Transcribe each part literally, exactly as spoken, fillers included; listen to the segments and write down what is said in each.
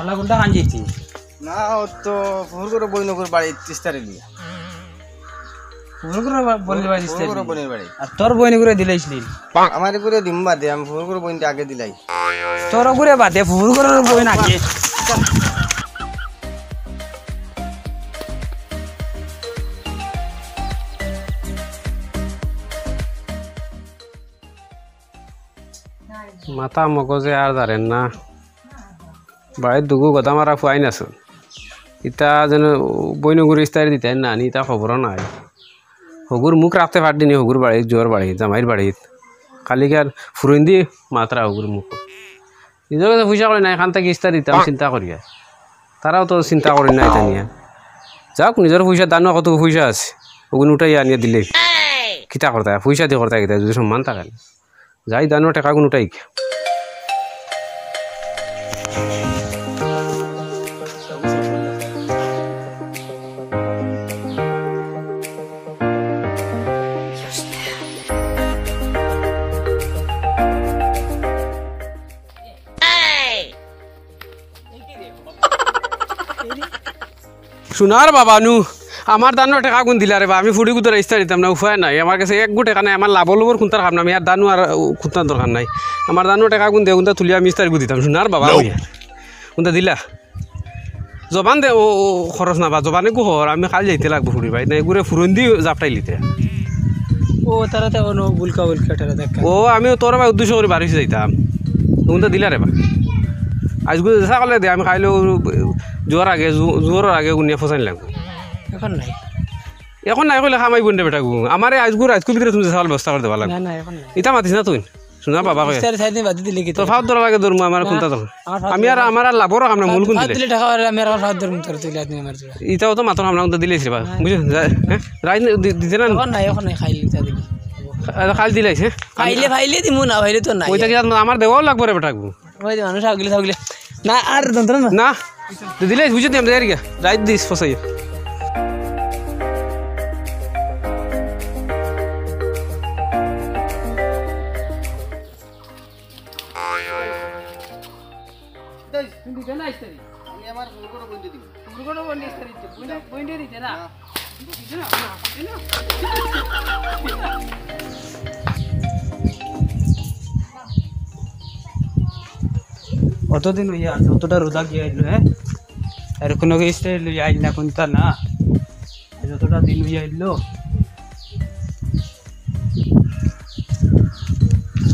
শালা কোনটা খান যাইছি? না, ও তো ফুফুর ঘরর বইনগুর বাড়ি তিস্তারে দিয়া। ফুফুর ঘরর বা-, বইনর বাড়ি ফুফুর তিস্তারে ঘরর দিয়া। বইনর বাড়ি। আর তোর বইনগুরে দিলাইছলি? আমার ঘরে দিম বাদে, আমি ফুফুর ঘরর বইনটা আগে দিলাই। তোর ঘরে বাদে, ফুফুর ঘরর বইন আগে। মাথা মগজে আর ধরের না। বাড়িত দুগু গদা মারা ফুয়াইন আছে। ইতা যেন বইনগুরে ইস্তারি দিতাম না, নি ইতা খবরও নাই। হগুর মুখ রাখতে পারদিনি, হগুর বাড়িত, জুয়ার বাড়িত, জামাইর বাড়িত। খালি গান ফুরইন্দি মাতরা হগুর মুখ। নিজর গেছে পয়সা করি নাই, খান থাকি ইস্তারি দিতাম চিন্তা করিয়া। তারাও তো চিন্তা করি নাই তা নিয়া। যাউক, নিজর পয়সা, দানো কত পয়সা আছে, ওগুন উঠাইয়া আনিয়া দিলে কিতা করতা, পয়সা দি করতা কিতা, যদি সম্মান থাকে না। যাই দানো টেকাগুন উঠাই। সোনার বাবা নু, আমার দানো টেকাগুন দিলা রে বা, আমি ফুড়িগু ধরে ইস্তারি দিতাম না, উপায় নাই। আমার গেছে একগু টেকা নাই, আমার লাভর লুভর কুন্তার কাম নাই, আমি আর দানো আর কুন্তার দরকার নাই। আমার দানো টেকাগুন দে, কুন্তা তুলিয়া আমি ইস্তারিগু দিতাম, সোনার বাবা। ওই, কুন্তা দিলা? জবান দে, ও, ও, খরচ না বা, জবানে গু হর, আমি কাইল যাইতে লাগবো ফুড়ি বাড়িত, না, এগুরে ফুরইন্দি জাপটাইলিতে। ও, তারা তো এখনো বুলকা বুলকা তারা দেখা। ও, আমি তোর বা উদ্দেশ্য করি বাড়ি যাইতাম। কুন্তা দিলা রে বা। আইজগু যেসা করলে দে, আমি কাইল জুয়ার আগে, জু-, জুয়ার আগে গুনিয়া ফসাইন লাগবো। এখন নাই। এখন নাই কইলে কামাই বন্ধে বেটাগু। আমারে আইজগু রাইতকুর ভিতরে তুমি যেসা ব্যবস্থা করি দেবা লাগবো। না, না, এখন নাই। ইতা মাতিস না তুই। সোনার বাবা কই? ইস্তারি চাইর দিন বাদে দিলে কিতা? তোর পাওত ধরা লাগে ধরমু, আমার কুন্তা ধর। আমার পাওত আমি আর, ধরা আমার আর লাভর কাম না, মূল গুন পাওত দিলে। দিলে টেকা আর আমি আর আমার পাওত ধরমু তোর, তুই আর তুই আমার তোরা। ইতাও তো মাতর কাম না, কুন্তা দিলাইছ রে বা। হ্যাঁ। বুঝলি? যা, হ্যাঁ? রাইত দি-, দিতে না? এখন নাই, এখন নাই, খাইল ইতা দিবি। আর খাইল দিলাইছ, হ্যাঁ? খাইলে, খাইলে দিমু না, খাইলে তো নাই। ওইটা কি আর আমার দেওয়াও লাগবো রে বেটাগু? ওই যে মানুষ আগলে, আগলে। না, আর যন্ত্রণা না। না, তো দিলে বুঝে দিলাম, দেয় আর কি। রাইত দিস, ফসাইয়া। এই, তুই দিতে না ইস্তারি? আমি আমার ফুফুর ঘরর বইনরে দিমু। ফুফুর ঘরর বইনরে ইস্তারি দিতে? বইনরে, বইনরে দিতে না? না। দিতে না? না, দিতে না? অতদিন অইয়া আছে, অতটা রোজা গিয়া আইলো, হ্যাঁ? আর কোনো ইস্তারি লইয়া আইল না, কুন্তা না। যতটা দিন অইয়া আইলো।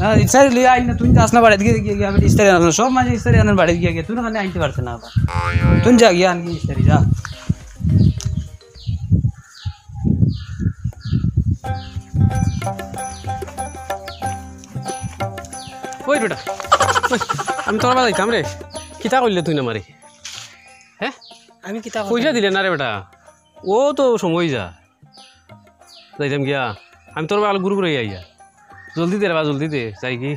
না, ইস্তারি লইয়া আইল না, তুই যাস না বাড়িত গিয়া, গিয়া, গিয়া, আবার ইস্তারি আনস না। সব মাঝে ইস্তারি আনার বাড়িত গিয়া, গিয়া, তুই না খালি আনতে পারতে না আবার। তুই যা, গিয়া আনগি ইস্তারি, যা। ওই বেটা, ওই, আমি তোর বাড়ি যাইতাম রে। কিতা করলে তুই না মারি? হ্যাঁ? আমি কিতা পয়সা করতাম? দিলে না রে বেটা। ও তো সময় যা। যাইতাম গিয়া। আমি তোর বাগাল গুরু করে আইয়া। জলদি দে রে বা, জলদি দে। যাই কি?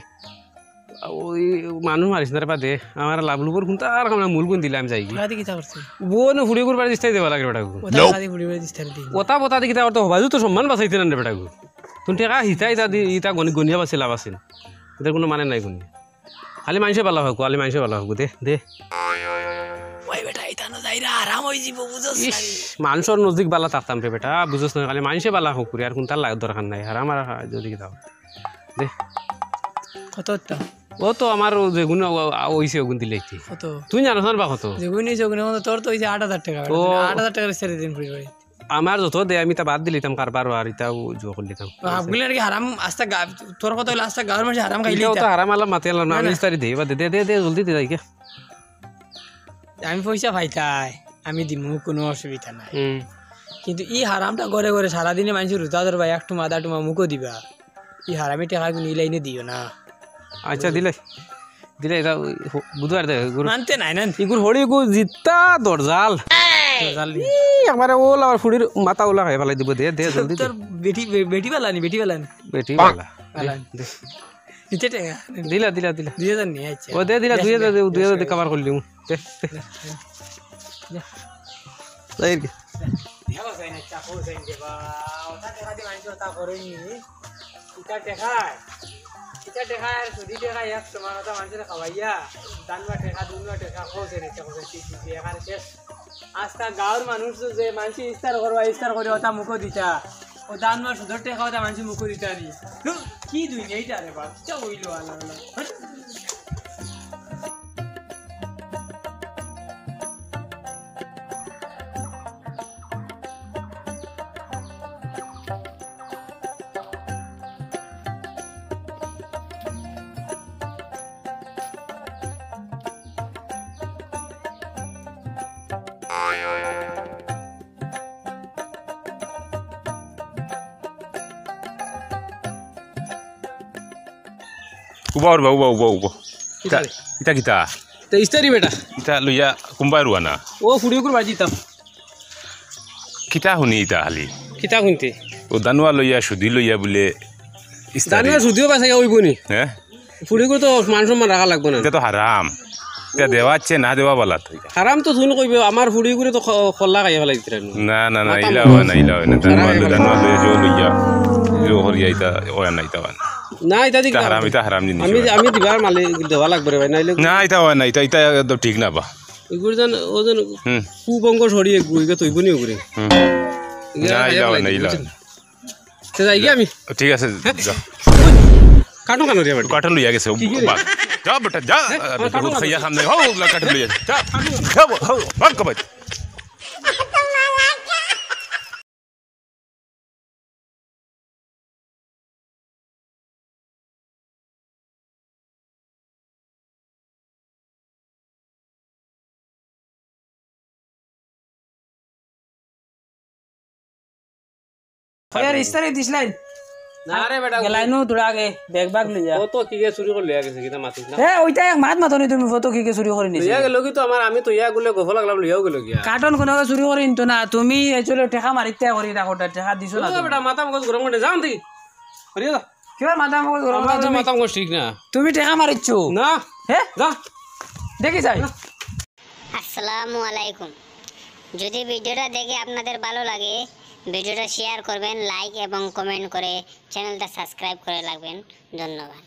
ওই মানুষ মারিস না রে বা দে। আমার লাভ লুবর কুন্তা আর আমরা মূল গুন দিলে আমি যাই কি? ওরা দি কিতা করছে? বউ নু ফুড়ি গুর বাড়ি দিস্তাই দেবা লাগে বেটাগু। ওটা ওরা দি ফুড়ি বাড়ি দিস্তাই দিই। ওটা বোতা দি কিতা করতে হবা? তো সম্মান বাঁচাইতে না রে বেটাগু। তুমি টেকা হিতা হিতা দি, ইতা গনি-, গনিয়া বাঁচে লাভ আছে না। এটার কোনো মানে নাই গুনি। খালি মানষে বালা হোক, খালি মানষে বালা হোক, দে, দে। ওই বেটা, ইতা না যাইরা, আরাম অই যিবো, বুঝছস ইস, না নি? মানষর নজদিক বালা থাকতাম রে বেটা, বুঝছস না, খালি মানষে বালা হোক করি, আর কুন্তার লাগ-, দরকার নাই, আর আমার যদি কিতা। দে। কত তা? ও তো আমার ও যেগুন অ-, অ-, অইছে, ওগুন দিলে কি? কত? তুই জানোস না বা কত? যেগুন অইছে, ওগুন অইছে, তোর তো অইছে আট হাজার টেকা, ও। আট হাজার টেকা ছেড়ে দিন ফুড়ি বাড়ি। আমার যত দে আমি তা বাদ দিলিতাম কারবার আর ইতাও জো করলিতাম। ও, হাফগুলি আর কি হারাম আস্তা গা-, তোর কথা অইলো আস্তা গাঁওর মাঝে হারাম খাইলি ইতাও ইতা। তো হারাম আলাপ মাতে আলাম না, না, আমি না। ইস্তারি দেই, বাদে দে, দে, দে, জলদি দে, যাইগা। আমি পয়সা পাইতাই, আমি দিমু, কোনো অসুবিধা নাই। হুম। কিন্তু ই হারামটা ঘরে ঘরে সারাদিনে মানষে রুতা ধরবা, এক টুমা, আধা টুমা মুখো দিবা। ই হারামি টেকা গুনি ইলাইনে দিও না। আচ্ছা, দিলে। দিলে এটা ওই হ-, বুধবার দে, গুরু। মানতে নাই না। ইগুর হড়ি গু জিত্তা দরজাল। দরজাল নি। ই, একবারে ওলা আমার ফুড়ির মাথা ওলা খাই ফালাই দিব। দে, দে, জলদি দে। তোর বেটি, বে-, বেটি বালা নি, বেটি বালা নি। বেটি বালা। বালা। দে, দে। দিতে টেকা। দিলা, দিলা, দিলা। দুই হাজার নি, আচ্ছা। ও দে, দিলা, দে, দুই হাজার দে, দে, দুই হাজার দে, দে। কভার করলি। দে, দে। দে। দে। যাই আর কি। দিয়া বাজাই না, চাকু যাই দে বা। ওটা টেকা দি মানষে ওটা করেনি। ইটা টেকায়। ইটা টেকা আর সুদি টেকা এক সমান, অতা মানষরে খাওয়াইয়া, দানুয়া টেকা, দুনুয়া টেকা, কও যে নিতে কও যে ঠিক নিতে, এখানে শেষ। আস্তা গাঁওর মানুষ তো যে মানষে ইফতার করবা, ইফতার করি অতা মুখো দিতা, ও দানুয়া সুদর টেকা অতা মানষে মুখো দিতা নি। ধুর, কি দুনিয়া ইটা রে বাপ, কিতা অইলো আল্লাহ আল্লাহ। উবা, উবা, উবা, উবা, উবা। কিতা রে? ইতা কিতা? তে ইস্তারি বেটা। ইতা লইয়া কুনবায় রওয়ানা? ও ফুড়িগুর বাড়ি দিতাম। কিতা হুনি ইতা খালি? কিতা হুনতে? ও দানুয়া লইয়া, সুদি লইয়া বুলে ইস্তারি। দানুয়া সুদিও বাঁচাইয়া অইবো নি? হ্যাঁ? ফুড়িগুর তো মান সম্মান রাখা লাগবো না। ইটা তো হারাম। ইটা দেওয়া আছে, না দেওয়া বালা তো ইটা। হারাম তো তুন কইবে, আমার ফুড়িগুরে তো খ-, খল্লা খাইয়া ফেলাই দিতে না, না, না, মাথা ইলা মগজ। অয় না, ইলা অয় না। দানুয়া হারাম লইয়া, দানুয়া লইয়া, জো লইয়া, জো করিয়া ইতা অয় না, ইতা অয় না। না, ইতা দি ইতা কিতা হারাম, হবে? ইতা হারাম জিনিস আমি, অয়। আমি দিবার মালে দেওয়া লাগবো রে ভাই, নাইলে না, ইতা অয় না, ইতা, ইতা একদম ঠিক না বা। ইগুর যেন, ও যেন হুম। কুবংশ সরিয়ে গু, ইগা তৈব নি ওগুরে। হুম। ইগা না, খাইয়া ইলা অয় না, ফেলাই ইলা দিতে। অয় না। তে যাই গিয়া আমি। ঠিক আছে, হ্যাঁ? যাও। কার্টুন কানো রে বেটা? কার্টুন লইয়া গেছে, কি কি রে? বাঘ। যা বেটা, যা। হ্যাঁ, আমার কার্টুন দুধ খাইয়া কানো? খাম নাই। হো, লা কার্টুন লইয়া। যা। যা, হো, ভাগ কবাই। কই আর ইস্তারি দিছলাইন? না রে বেটা, গেলাইনু তোরা আগে ব্যাগ ব্যাগ লইয়া। কত কিগে চুরি করি লইয়া গেছে, কিতা মাতিস না? এ, ওইটা এক মাত মাতো নি তুমি, কত কিগে চুরি করি নিছে। লইয়া গেল কি তো আমার, আমি তো ইয়া গুলে গফ লাগলাম, লইয়াও গেল গিয়া। কার্টুন কোনো চুরি করি নিতো না, তুমি এই চলে টেকা মারিতে করি রাখো, টেকা দিছো না ও তুমি। বেটা, মাথা মগজ গরম করে যাও দি। করিয়া দাও। কিবার মাথা মগজ গরম আমার করে তো তুমি? মাথা মগজ ঠিক না। তুমি টেকা মারিছো? না। হে? যা। দেখি যাই। আসসালামু আলাইকুম। যদি ভিডিওটা দেখে আপনাদের ভালো লাগে, ভিডিওটা শেয়ার করবেন, লাইক এবং কমেন্ট করে চ্যানেলটা সাবস্ক্রাইব করে রাখবেন। ধন্যবাদ।